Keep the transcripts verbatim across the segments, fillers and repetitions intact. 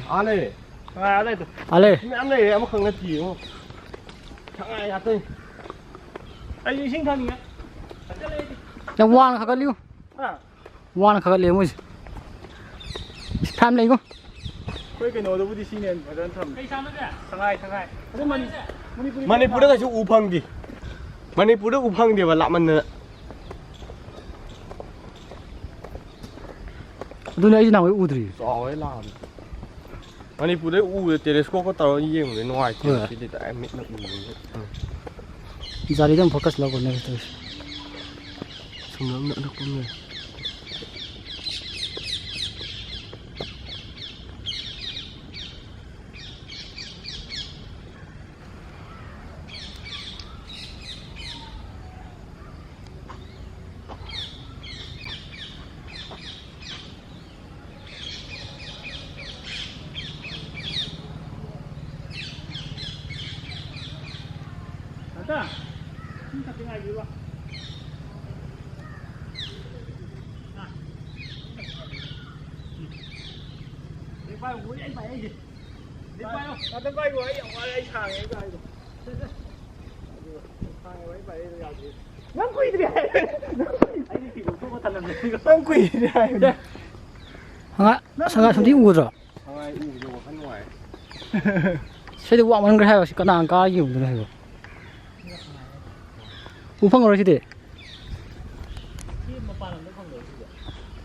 ꯑꯥ ꯂꯩꯔꯦ꯫ ꯑꯥ, ꯑꯥ ꯂꯩꯗꯣ꯫ ꯑꯥ ꯂꯩꯔꯦ꯫ ꯃꯌꯥꯝ ꯂꯩꯔꯦ, ꯑꯃꯈꯛ ꯅꯠꯇꯤꯌꯦ, ꯏꯕꯨꯡꯉꯣ꯫ ꯁꯉꯥꯏ ꯉꯥꯛꯇꯅꯤ꯫ ꯑꯩꯁꯨ ꯏꯁꯤꯡ ꯊꯛꯅꯤꯡꯉꯦ꯫ ꯌꯥꯝ ꯋꯥꯡꯅ ꯈꯥꯒꯠꯂꯤꯉꯣ꯫ ꯍꯥ? ꯋꯥꯡꯅ ꯈꯥꯒꯠꯂꯦ ꯃꯣꯏꯁꯦ꯫ ꯏꯁ, ꯐꯅꯌꯥꯝ ꯂꯩꯉꯣ꯫ ꯑꯩꯈꯣꯏ ꯀꯩꯅꯣꯗꯨꯕꯨꯗꯤ ꯁꯤꯅ ꯍꯦꯟꯅ ꯐꯖꯅ ꯊꯝꯃꯦ꯫ ꯀꯩ ꯁꯥꯟꯅꯒꯦ? ꯁꯉꯥꯏ, ꯁꯉꯥꯏ꯫ ꯑꯗꯨ ꯃꯅꯤ-, ꯃꯅꯤꯄꯨꯔꯤ ꯃꯅꯤꯄꯨꯔꯗ ꯀꯩꯁꯨ ꯎ ꯐꯪꯗꯦ꯫ ꯃꯅꯤꯄꯨꯔꯗ ꯎ ꯐꯪꯗꯦꯕ, ꯂꯥꯞꯃꯟꯗꯅ꯫ ꯑꯗꯨꯅꯦ ꯑꯩꯁꯨ ꯅꯍꯥꯟꯋꯥꯏ ꯎꯗ꯭ꯔꯤ꯫ ꯆꯥꯎꯋꯦ ꯂꯥꯕꯗꯣ꯫ ꯃꯅꯤꯄꯨꯔꯗꯩ ꯎꯕꯗ telescope ꯀ ꯇꯧꯔꯒ ꯌꯦꯡꯕꯗꯤ ꯅꯨꯡꯉꯥꯏꯇꯦ꯫ ꯍꯣꯏ꯫ ꯁꯤꯗꯤ direct ꯃꯤꯠꯅ ꯎꯕꯅꯤꯅ꯫ ꯎꯝ꯫ ꯖꯥꯂꯤꯗ ꯑꯃꯨꯛ focus ꯂꯧꯕꯅꯦ ꯇꯧꯔꯤꯁꯦ꯫ ꯁꯨꯝ ꯌꯥꯝꯅ ꯑꯅꯛꯄ ꯑꯃ ꯂꯩ꯫ ꯇꯥꯇꯥ, ꯏꯁꯤꯡ ꯈꯛꯇ ꯉꯥꯏꯕꯤꯌꯨ꯫ ꯍꯥ? ꯂꯦꯛ ꯄꯥꯏꯌꯨ, ꯃꯣꯏ ꯑꯩ ꯄꯥꯏ, ꯑꯩꯁꯦ꯫ ꯂꯦꯛ ꯄꯥꯏꯌꯨ꯫ ꯉꯥꯛꯇꯪ ꯄꯥꯏꯈꯣ, ꯑꯩ ꯌꯥꯝ ꯋꯥꯔꯦ, ꯑꯩ ꯁꯥꯡꯉꯦ, ꯑꯩ ꯄꯥꯏꯗꯣ꯫ ꯁꯦ, ꯁꯦ꯫ ꯁꯥꯡꯉꯦꯕ, ꯑꯩ ꯄꯥꯏꯔꯛꯏꯗꯣ ꯌꯥꯗꯦ꯫ ꯅꯪ ꯀꯨꯏꯗ꯭ꯔꯤ ꯍꯥꯏ꯫ ꯑꯩꯗꯤ ꯐꯤ ꯂꯧꯊꯣꯛꯑ ꯊꯅꯝꯃꯦ꯫ ꯅꯪ ꯀꯨꯏꯗ꯭ꯔꯤ ꯍꯥꯏ꯫ ꯁꯦ꯫ ꯁꯉꯥꯏ, ꯁꯉꯥꯏ ꯁꯨꯝꯗꯤ ꯎꯗ꯭ꯔꯣ? ꯁꯉꯥꯏ ꯎꯕꯁꯦ ꯋꯥꯈꯜ ꯅꯨꯡꯉꯥꯏ꯫ ꯁꯤꯗꯤ ꯋꯥꯡꯃꯟꯈ꯭ꯔꯦ ꯍꯥꯏꯕ, ꯁꯤ ꯀꯅꯥꯅ ꯀꯥ ꯌꯦꯡꯉꯨꯗꯣꯏꯅꯣ ꯁꯤꯕꯣ? ꯎ ꯐꯪꯉꯔꯣꯏ ꯁꯤꯗꯤ꯫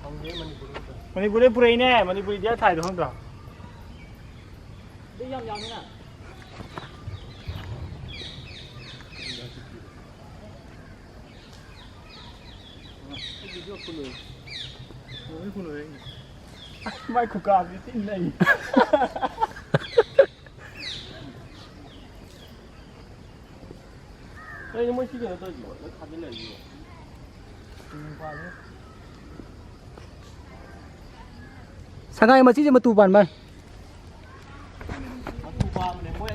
ꯐꯪꯗꯦ ꯃꯅꯤꯄꯨꯔꯗ ꯈꯛꯇ꯫ ꯃꯅꯤꯄꯨꯔꯗꯩ ꯄꯨꯔꯛꯏꯅꯦ, ꯃꯅꯤꯄꯨꯔ ꯏꯟꯗꯤꯌꯥ ꯊꯥꯏꯗꯣ ꯈꯪꯗ꯭ꯔꯣ? ꯑꯗꯨ ꯌꯥꯝ ꯌꯥꯝꯃꯤꯅ꯫ ꯑꯩꯒꯤꯁꯨ ꯐꯨꯜ ꯑꯣꯏ꯫ ꯂꯣꯏ ꯐꯨꯜ ꯑꯣꯏ ꯑꯩꯒꯤ꯫ ꯑꯁ, ꯃꯥꯏ ꯈꯨꯀꯥꯝꯁꯤ ꯊꯤ ꯅꯩ꯫ ꯀꯩꯅꯣ ꯃꯣꯏ ꯁꯤ ꯀꯩꯅꯣ ꯇꯧꯔꯤꯁꯤꯕꯣ? ꯂꯣꯏ ꯈꯥꯖꯤꯜꯂꯛꯏꯁꯤꯕꯣ? ꯁꯉꯥꯏ ꯃꯆꯤꯁꯦ ꯃꯇꯨ ꯄꯥꯟꯕ꯫